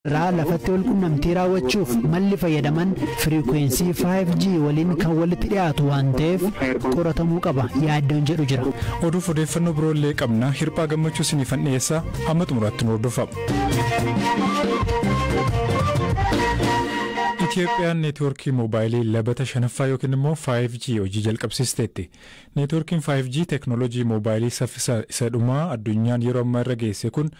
Irraa lafatti wal qunnamtii raawwachuuf malli fayyadaman firikwensii 5G waliin kan walitti dhiyaatu waan ta'eef qoratamuu qaba yaaddoon jedhu jira. Oduuf odeeffannoo biroollee qabna. Hirphaa Gammachuu isiniifan dhiyeessa. Hamma xumuraatti nu hordofaa. Itoophiyaan neetwoorkii moobaayilii labata shanaffaa yookiin immoo 5G hojii jalqabsiisteetti. Neetwoorkiin 5G teeknooloojii moobaayilii saffisa isa dhumaa addunyaan yeroo ammaa irra geesse kun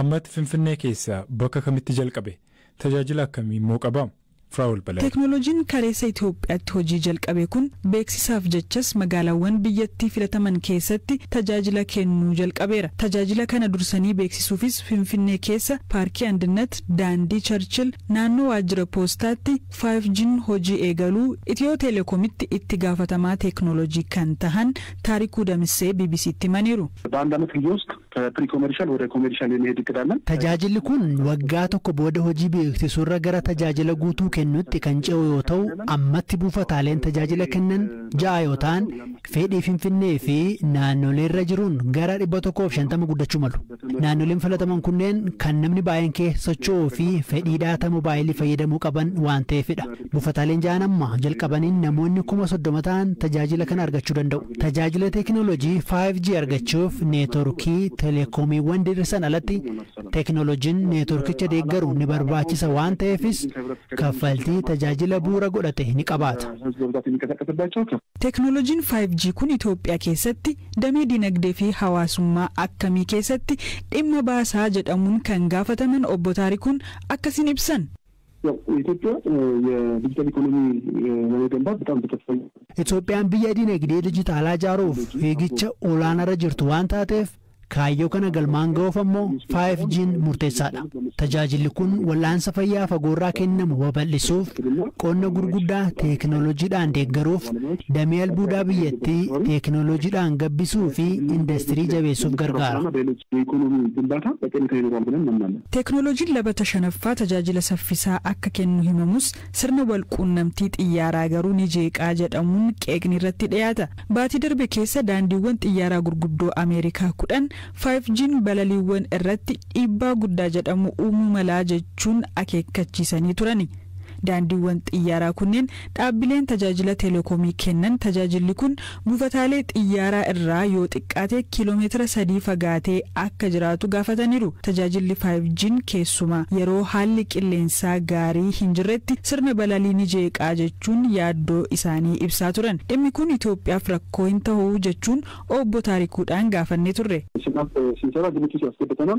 ammatti Finfinnee keessa bakka kamitti jalqabe? Tajaajila akkamii immoo qaba? Firaa'ol Balaa. Teeknooloojiin kaleessa Itoophiyaatti hojii jalqabe kun beeksisaaf jechas magaalaawwan biyyattii filataman keessatti tajaajila kennuu jalqabeera. Tajaajila kana dursanii beeksisuufis Finfinnee keessa Paarkii Andinnat, daandii Charchil, naannoo waajjira poostaatti 5G'n hojii eegaluu Itiyoo Teelekoomitti itti gaafatamaa teeknooloojii kan tahan Taarikuu Damissee BBCtti himaniiru. በአንድ ዓመት ጊዜ ውስጥ ከፕሪ ኮመርሻል ወደ ኮመርሻል የመሄድ እቅድ አለን። Tajaajilli kun waggaa tokko booda hojii beeksisuurra gara tajaajila guutuu kennutti kan ce'u yoo ta'u, ammatti buufataaleen tajaajila kennan 6 yoo ta'an, fedhii Finfinnee fi naannolee irra jiruun gara 150 guddachuu malu. Naannoleen filataman kunneen kan namni baay'een keessa socho'uu fi fedhii daataa moobaayilii fayyadamuu qaban waan ta'eefidha. Buufataaleen 6 amma jalqabaniin namoonni 30,000 ta'an tajaajila kana argachuu danda'u. Tajaajila teeknooloojii 5G argachuuf neetworkii teleekoomiiwwan diriirsan alatti teeknooloojiin neetworkicha deeggaru ni barbaachisa waan ta'eefis kaffaltii tajaajila bu'uura godhate ni qabaata. ህዝብ በብዛት የሚንቀሳቀስባቸው Teeknooloojiin 5G kun Itoophiyaa keessatti damee dinagdee fi hawaasummaa akkamii keessatti dhimma baasaa jedhamuun kan gaafataman obbo Taarikuun akkasiin ibsan. ያው ኢትዮጵያ የዲጂታል ኢኮኖሚ ለመገንባት በጣም በከፍተኛ Itoophiyaan biyya dinagdee dijitaalaa ijaaruuf fiigicha olaanaarra jirtu waan taateef kaayyoo kana galmaan ga'uuf ammoo 5G'n murteessaadha. Tajaajilli kun wal'aansa fayyaa fagoorraa kennamu babal'isuuf, qonna gurguddaa teeknooloojiidhaan deeggaruuf, damee albuudaa biyyattii teeknooloojiidhaan gabbisuu fi industirii jabeessuuf gargaara. በሌሎች የኢኮኖሚ ግንባታ ጠቀሜታ ይኖራል ብለን እናምናለን። Teeknooloojiin labata shanaffaa tajaajila saffisaa akka kennu himamus sirna walquunnamtii xiyyaaraa garuu ni jeeqaa jedhamuun qeeqni irratti dhiyaata. Baatii darbe keessa daandiiwwan xiyyaaraa gurguddoo Ameerikaa 10 5G'n balaliiwwan irratti dhiibbaa guddaa jedhamu uumuu malaa jechuun akeekkachiisanii turani. Daandiiwwan xiyyaaraa kunneen dhaabbileen tajaajila teleekoomii kennan tajaajilli kun buufataalee xiyyaaraa irraa yoo xiqqaate kiiloomeetira 3 fagaatee akka jiraatu gaafataniiru. Tajaajilli 5G'n keessumaa yeroo haalli qilleensaa gaarii hin jirretti sirna balalii ni jeeqaa jechuun yaaddoo isaanii ibsaa turan. Dhimmi kun Itoophiyaaf rakkoo hin ta'u jechuun obbo Taarikuudhaan gaafannee turre. ስንሰራ ግምት ውስጥ ያስገብተናል።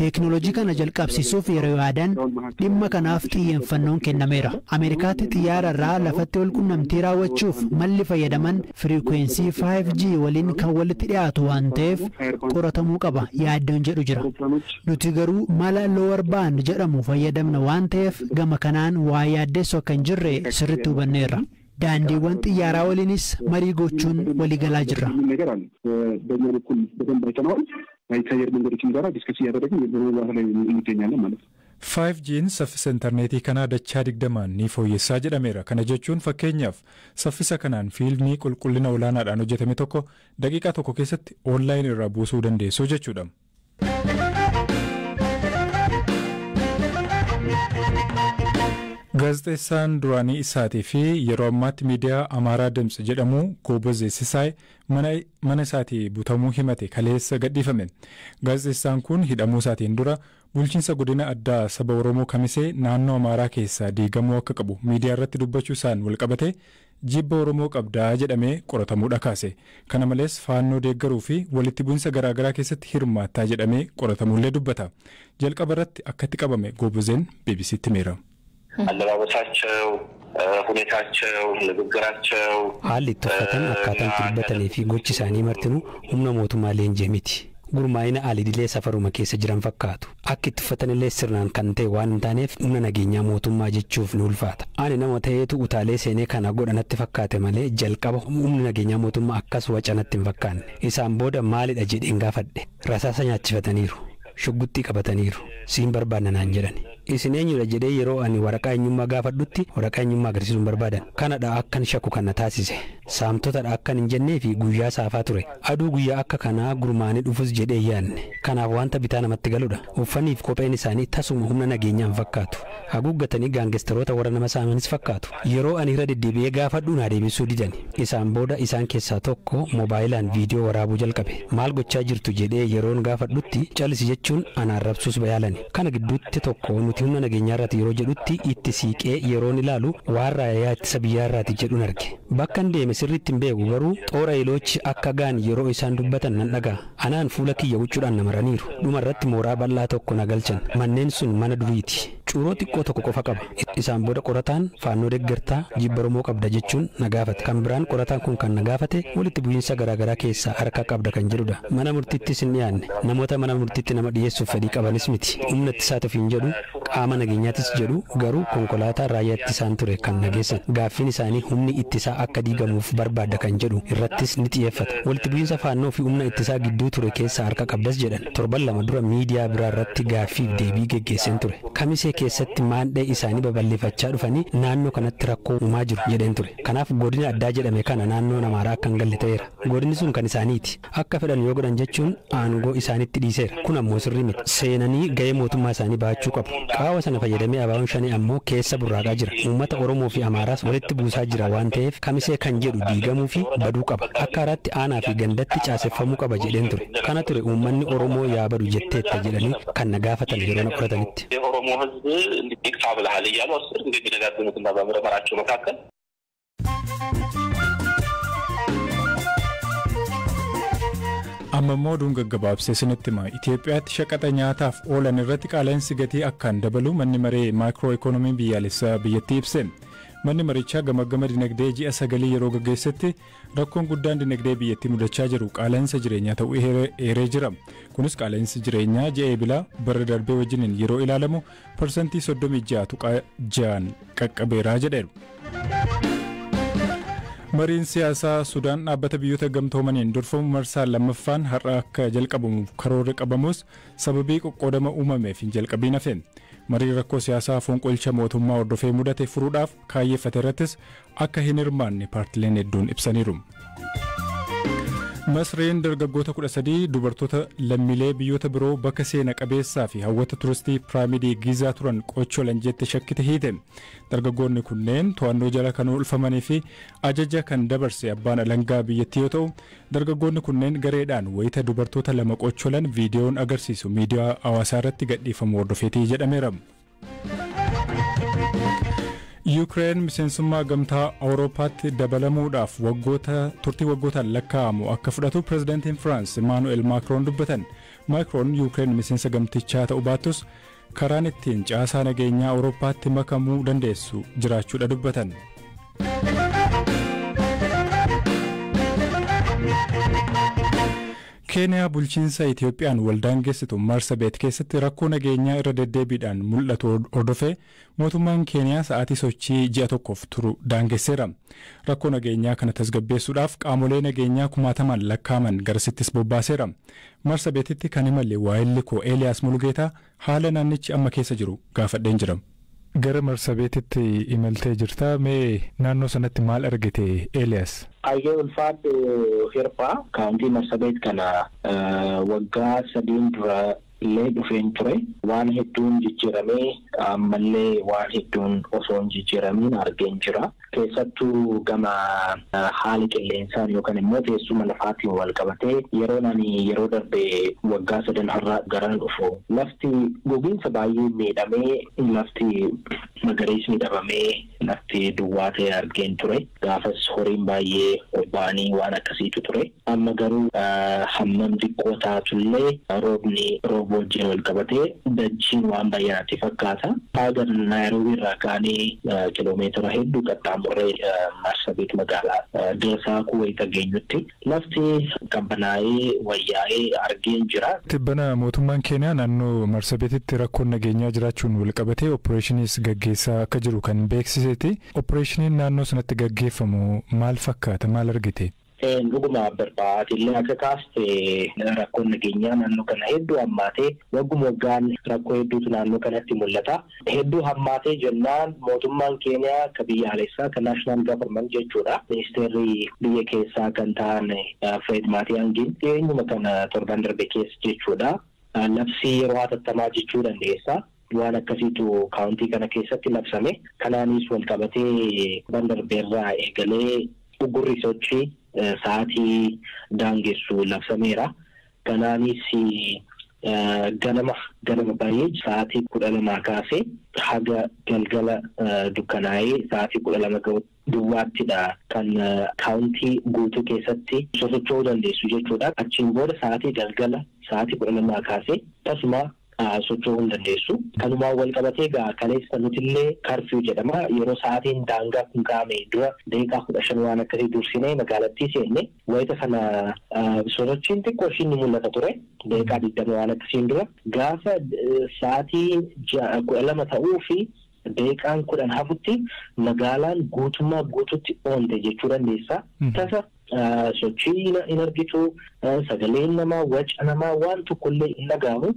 Teeknooloojii kana jalqabsiisuuf yeroo yaadan dhimma kanaaf xiyyeeffannoon kennameera. Ameerikaatti xiyyaara irraa lafatti wal qunnamtii raawwachuuf malli fayyadaman firikwensii 5G waliin kan walitti dhiyaatu waan ta'eef qoratamuu qaba yaaddoon jedhu jira. Nuti garuu mala lower band jedhamu fayyadamna waan ta'eef gama kanaan waa yaaddeessu akka hin jirre sirriitti hubanneerra. Daandiiwwan xiyyaaraa waliinis marii gochuun waliigalaa jirra. የሚል ነገር አለ። በእኛ በኩል በደንብ አይተነዋል። ከአየር መንገዶችም ጋር ዲስከስ እያደረግን በመግባት ላይ እንገኛለን ማለት ነው። 5G'n saffisa intarneetii kanaa dachaa 20n ni fooyyessaa jedhameera. Kana jechuun fakkeenyaaf saffisa kanaan fiilmii qulqullina olaanaadhaan hojjetame tokko daqiiqaa tokko keessatti oonlaayin irraa buusuu dandeessu jechuudha. Gaazexeessaan duraanii isaatii fi yeroo ammaatti miidiyaa Amaaraa Dimtsi jedhamu Goobazee Sisaay mana isaatii butamuu himate kaleessa gadhiifame. Gaazexeessaan kun hidhamuu isaatiin dura bulchiinsa godina addaa saba Oromoo Kamisee naannoo Amaaraa keessaa diigamuu akka qabu miidiyaa irratti dubbachuu isaan walqabate jibba Oromoo qabdaa jedhamee qoratamuudha kaase. Kana malees faannoo deeggaruu fi walitti bu'insa garaagaraa keessatti hirmaattaa jedhamee qoratamuullee dubbata. Jalqaba irratti akkatti qabame Goobazeen BBCtti himeera. አለባበሳቸው፣ ሁኔታቸው፣ ንግግራቸው Haalli itti uffatan, akkaataan itti dubbatanii fi gochi isaanii martinuu humna mootummaa leenji'e miti. Gurmaa'ina alidilee safaruma keessa jiran fakkaatu. Akka itti uffatan illee sirnaan kan ta'e waan hin taaneef humna nageenyaa mootummaa jechuuf ni ulfaata. Ani nama ta'eetu utaalee seenee kana godha natti fakkaate malee jalqaba humni nageenyaa mootummaa akkas waca natti hin fakkaanne. Isaan booda maalidha jedheen gaafadhe. Rasaasa nyaachifataniiru. Shugguxxii qabataniiru. Siin barbaanna naan jedhani. Isin eenyudha jedhee yeroo ani waraqaa eenyummaa gaafadhutti waraqaa eenyummaa agarsiisuu hin barbaadan. Kanadha akkan shakku kana taasise. Saamtotadha akkan hin jennee fi guyyaa saafaa ture. Aduu guyyaa akka kanaa gurmaanii dhufus jedhee yaadne. Kanaaf wanta bitaa namatti galudha. Uffannii fi kopheen isaanii tasuma humna nageenyaan fakkaatu. Haguuggatanii gaangesteroota warra nama saamanis fakkaatu. Yeroo ani irra deddeebi'ee gaafadhu naa deebisuu didani. Isaan booda isaan keessaa tokko moobaayilaan viidiyoo waraabuu jalqabe. Maal gochaa jirtu jedhee yeroon gaafadhutti callisi jechuun anaan rabsuus bayaalani. Kana gidduutti tokko nuti humna nageenyaarraati yeroo jedhutti itti siiqee yeroon ilaalu waan raayyaa ittisa biyyaarraati jedhuun arge. Bakka hin deeme sirriitti hin beeku garuu xoora iloochi akka gaan yeroo isaan dubbatan nan dhaga'a. Anaan fuula kiyya huccuudhaan na maraniiru. Dhuma irratti mooraa bal'aa tokko na galchan. Manneen sun mana duriiti. Cuuroo xiqqoo tokko qofa qaba. Isaan booda qorataan faannoo deeggartaa jibba Oromoo qabda jechuun na gaafate. Kan biraan qorataan kun kan na gaafate walitti bu'iinsa garaagaraa keessaa harka qabda kan jedhudha. Mana murtiittis hin dhiyaanne. Namoota mana murtiitti nama dhiyeessuuf fedhii qabanis miti. Humna ittisaatu hin jedhu, qaama nageenyaatis jedhu, garuu konkolaataa raayyaa ittisaan ture kan na geessan. Gaaffiin isaanii humni ittisaa akka diigamuuf barbaadda kan jedhu irrattis ni xiyyeeffata. Walitti bu'iinsa faannoo fi humna ittisaa gidduu ture keessaa harka qabdas jedhan. Torban 2 dura miidiyaa biraa irratti gaaffiif deebii geggeesseen ture. Kamisee keessatti maandhee isaanii babal'ifachaa dhufanii naannoo kanatti rakkoo uumaa jiru jedheen ture. Kanaaf godina addaa jedhame kana naannoon Amaaraa akka hin galle ta'eera. Godinni sun kan isaaniiti. Akka fedhan yoo godhan jechuun aangoo isaanitti dhiiseera. Kun ammoo sirrii miti. Seenanii gahee mootummaa isaanii baachuu qabu. Qaawa sana fayyadamee abaaboon shanii ammoo keessa burraaqaa jira. Uummata Oromoo fi Amaaraas walitti buusaa jira waan ta'eef kamisee kan jedhu diigamuu fi baduu qaba. Akka haaraatti aanaa fi gandatti caaseffamuu qaba jedheen ture. Kana ture uummanni Oromoo yaa badu jetteetta jedhanii kan na gaafatan yeroo na qoratanitti. የኦሮሞ ሕዝብ እንዲጥፋ ብለሃል እያሉ 10 ጊዜ ቢደጋግሙትና በምርመራቸው መካከል። Amma immoo oduun gaggabaabsee isinitti hima. Itoophiyaatti shaqaxa nyaataaf oolan irratti qaala'insi gatii akkaan dabalu manni maree maakiroo ikoonoomii biyyaalessaa biyyattii ibse. Manni marichaa gamaggama dinagdee ji'a 9 yeroo gaggeessetti rakkoon guddaan dinagdee biyyattii mudachaa jiru qaala'insa jireenyaa ta'uu eeree jira. Kunis qaala'insi jireenyaa ji'a Eebilaa bara darbee wajjiniin yeroo ilaalamu 36.6% qaqqabeeraa jedheeru. Mariin siyaasaa Sudaan dhaabbata biyyoota gamtoomaniin durfamu marsaa lammaffaan har'a akka jalqabamuuf karoorri qabamus sababii qoqqoodama uumameef hin jalqabiin hafe. Marii rakkoo siyaasaa fonqolcha mootummaa hordofee mudate furuudhaaf kaayyeeffate irrattis akka hin hirmaanne paartileen hedduun ibsaniiru. Masriin dargaggoota 13 dubartoota lammiilee biyyoota biroo bakka seena qabeessaa fi hawwata turistii piraamidii Giizaa turan qocholan jette shakkite hiite. Dargaggoonni kunneen to'annoo jala kan oolfamanii fi ajaja kan dabarse abbaan alangaa biyyattii yoo ta'u, dargaggoonni kunneen gareedhaan wayita dubartoota lama qocholan viidiyoon agarsiisu miidiyaa hawaasaa irratti gadhiifamu hordofeetii jedhameera. Yuukireen miseensummaa gamtaa Awurooppaatti dabalamuudhaaf waggoota turtii waggootaan lakkaa'amu akka fudhatu pirezidaantiin Firaans Imaanu'eel Maakroon dubbatan. Maakroon Yuukireen miseensa gamtichaa ta'uu baattus karaan ittiin caasaa nageenyaa Awurooppaatti makamuu dandeessu jiraachuudha dubbatan. Keeniyaa bulchiinsa Itiyoophiyaan waldaan geessitu Marsabeet keessatti rakkoo nageenyaa irra deddeebiidhaan mul'atu hordofee mootummaan Keeniyaa sa'aatii sochii ji'a tokkoof turu daangesseera. Rakkoo nageenyaa kana tasgabbeessuudhaaf qaamolee nageenyaa kumaataman lakkaa'aman garasittis bobbaaseera. Marsabeetitti kan imalle waayilli koo Eeliyaas Mulugeetaa haala naannichi amma keessa jiru gaafadheen jira. Gara Marsabeetitti imaltee jirta. Mee naannoo sanatti maal argite, Eeliyaas? Ayyee, ulfaadhu hirphaa. Kaawuntii Marsabeet kana waggaa 3n dura illee dhufeen ture. Waan hedduun jijjiiramee ammallee waan hedduun osoo hin jijjiiramiin argeen jira. Keessattuu gama haala qilleensaan yookaan immoo teessuma lafaatiin wal qabatee yeroo ani yeroo darbe waggaa sadan har'a garan dhufu lafti gogiinsa baay'ee miidhamee, lafti magariisni dhabamee, lafti duwwaa ta'e argeen ture. Gaafas horiin baay'ee bobba'anii waan akkasiitu ture. Amma garuu hammam xiqqoo taatullee roobni rooba wajjin wal qabatee dachiin waan baay'ee fakkaata. Haga Naayiroobii irraa kaanee kiloomeetira hedduu qaxxaamurree Marsabeet magaalaa Dirsaakuu wayita geenyutti lafti qabbanaa'ee wayyaa'ee argeen jira. Tibbana mootummaan Keeniyaa naannoo Marsabeetitti rakkoon nageenyaa jiraachuun wal qabatee opereeshiniis gaggeessaa akka jiru kan beeksiseeti. Opereeshiniin naannoo sanatti gaggeeffamu maal fakkaata? Maal argite? Dhuguma barbaatillee akka kaaste rakkoon nageenyaa naannoo kana hedduu hammaatee wagguma waggaan rakkoo hedduutu naannoo kanatti mul'ata. Hedduu hammaatee jennaan mootummaan Keeniyaa akka biyyaalessaa kan national government jechuudha. Ministeerri biyya keessaa kan ta'an Fred Matiyaangiin dhiyeenyuma kana torban darbe keessa jechuudha. Labsii yeroo hatattamaa jechuu dandeessa. Waan akkasiitu kaawuntii kana keessatti labsame. Kanaanis wal qabatee torban darbeerraa eegalee uggurri sochii sa'aatii daangessu labsameera. Kanaanis ganama ganama baay'ee sa'aatii 12 kaasee haga galgala dukkanaa'ee sa'aatii 12 ga'u duwwaattidha kan kaawuntii guutuu keessatti sosocho'uu dandeessu jechuudha. Achiin booda sa'aatii galgala sa'aatii 12 kaasee tasuma socho'uu hin dandeessu. Kanumaan wal qabatee egaa kaleessa nutillee curfew jedhama. Yeroo sa'aatiin daangaa kun kaa'ame dura daqiiqaa 15 waan akkasii dursinee magaalattii seenne wayita sana sosochiin xiqqoo ishiin ni mul'ata ture. Daqiiqaa 20 waan akkasiin dura. Gaafa sa'aatii 12 ta'uu fi daqiiqaan 10 hafutti magaalaan guutummaa guututti oonte jechuu dandeessa. Tasa sochii hin argitu, sagaleen namaa, waca namaa waan tokkollee hin dhaga'amu.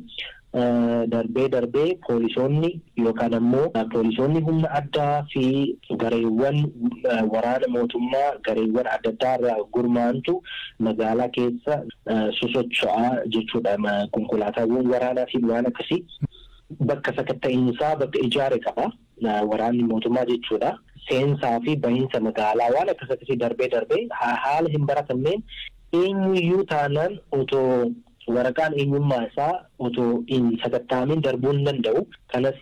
Darbee darbee poolisoonni yookaan ammoo poolisoonni humna addaa fi gareewwan waraana mootummaa gareewwan adda addaa irraa gurmaantu magaalaa keessa sosocho'aa jechuudha. Konkolaataawwan waraanaa fi waan akkasii bakka sakatta'iinsaa bakka ijaare qaba waraanni mootummaa jechuudha. Seensaa fi bahiinsa magaalaa waan akkas akkasii darbee darbee haala hin baratamneen eenyuyyuu taanaan otoo waraqaan eenyummaa isaa otoo hin sakatta'amin darbuu hin danda'u. Kanas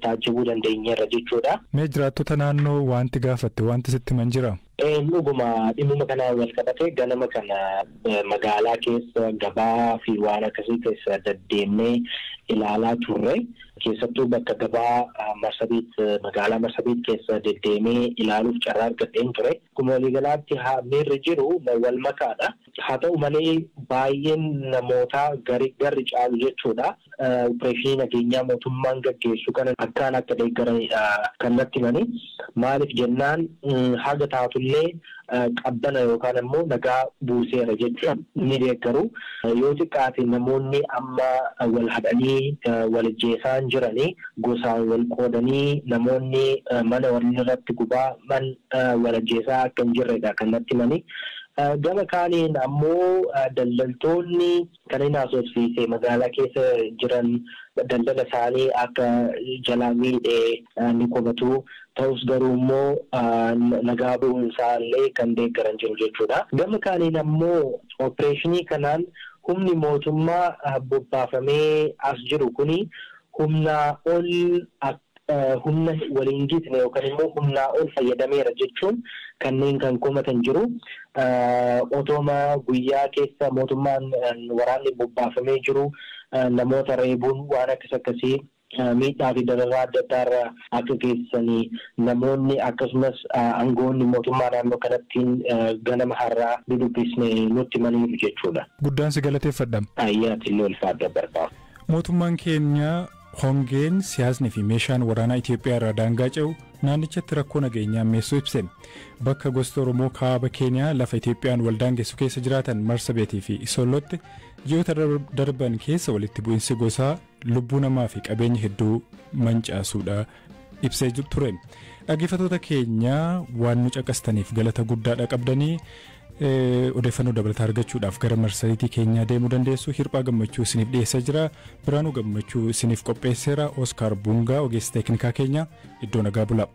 taajjabuu dandeenyeerra jechuudha. Mee jiraattota naannoo wanti gaafatte wanti sitti himan jira? Dhuguma dhimmuma kanaan wal qabatee ganama kana magaalaa keessa gabaa fi waan akkasii keessa deddeemnee ilaalaa turre. Keessattuu bakka gabaa Marsabiit magaalaa Marsabiit keessa deddeemee ilaaluuf carraa argadheen ture. Akkuma waliigalaatti miirri jiru wal makaadha. Haa ta'u malee baay'een namootaa garri caalu jechuudha. Opereeshinii nageenyaa mootummaan gaggeessu kana akkaan akka deeggaranidha kan natti himani. Maaliif jennaan haga taatullee qabbana yookaan ammoo nagaa buuseera jechuudha ni deeggaru. Yoo xiqqaate namoonni amma wal hadhanii wal ajjeesaan jiranii gosaan wal qoodanii namoonni mana walirratti gubaa man wal ajjeesaa akka hin jirredha kan natti himani. Gama kaaniin ammoo daldaltoonni kan inni haasofsiise magaalaa keessa jiran daldala isaanii akka jalaa miidhee ni komatu. Ta'us garuu immoo nagaa bu'uunsaa illee kan deeggaran jiru jechuudha. Gama kaaniin ammoo opereeshinii kanaan humni mootummaa bobbaafamee as jiru kuni humnaa ol humna waliin gitne yookaan immoo humnaa ol fayyadameera jechuun kanneen kan komatan jiru. Otooma guyyaa keessa mootummaan waraanni bobbaafamee jiru namoota reebuun waan akkas akkasii miidhaa fi dararaa adda addaarra akka geessanii namoonni akkasumas aangoonni mootummaa naannoo kanattiin ganama har'aa dudubbisne nutti himaniiru jechuudha. Guddaan si galateeffadha. Ayyaati illee ulfaadha barbaadu. Mootummaan keenya hongeen siyaasni fi meeshaan waraanaa Itoophiyaa irraa daangaa ce'u naannichatti rakkoo nageenyaa ammeessuu ibse. Bakka gosti Oromoo kaaba Keeniyaa lafa Itoophiyaan wal daangessu keessa jiraatan Marsabeetii fi Isoollotti ji'oota darban keessa walitti bu'insi gosaa lubbuu namaa fi qabeenya hedduu mancaasuudha ibsee ture. Dhaggeeffattoota keenya waan nu caqastaniif galata guddaadha qabdanii odeeffannoo dabalataa argachuudhaaf gara marsariitii keenyaa deemuu dandeessu. Hirphaa Gammachuu isiniif dhiyeessaa jira. Biraanuu Gammachuu isiniif qopheesseera. Oskaar Bungaa ogeessa teeknikaa keenya iddoo nagaa bula.